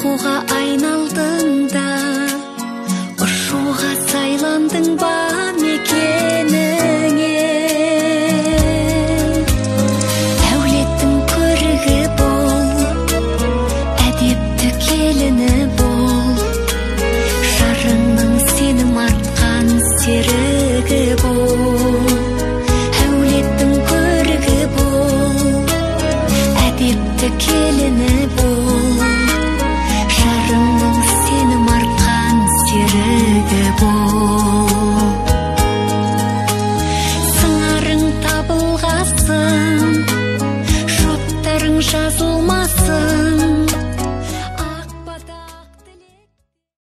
Аққуға айналдың да, ұшуға сайландың ба мекеніңе? Әулеттің көрігі бол, әдепті келіні бол, жарыңның сенім артқан серігі бол. Әулеттің көрігі бол, әдепті келіні бол, жарыңның сенім артқан серігі бол. Сыңарың табылғасын, шоттарың жазылмасын.